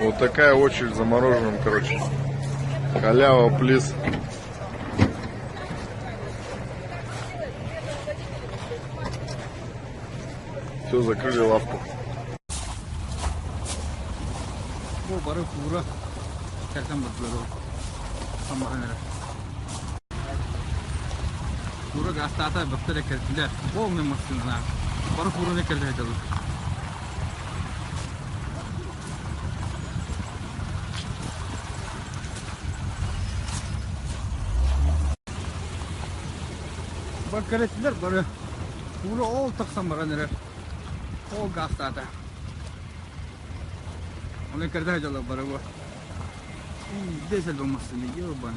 Вот такая очередь за мороженым, короче. Халява, плиз. Все, закрыли лавку. Бу бары куура кэлсэн бардылар ол. Самаһан эрэ. Куура гаастаата бөхтөр кэлтилэр. Полный массыына. Бары куураны кэллэ дылы. Бар кэлэтилэр бары. Куура ол тахсан баран эрэр. Ол гаастаата. Оны кэрдэ дьоло бары бу. Десел болмасын, ёбана.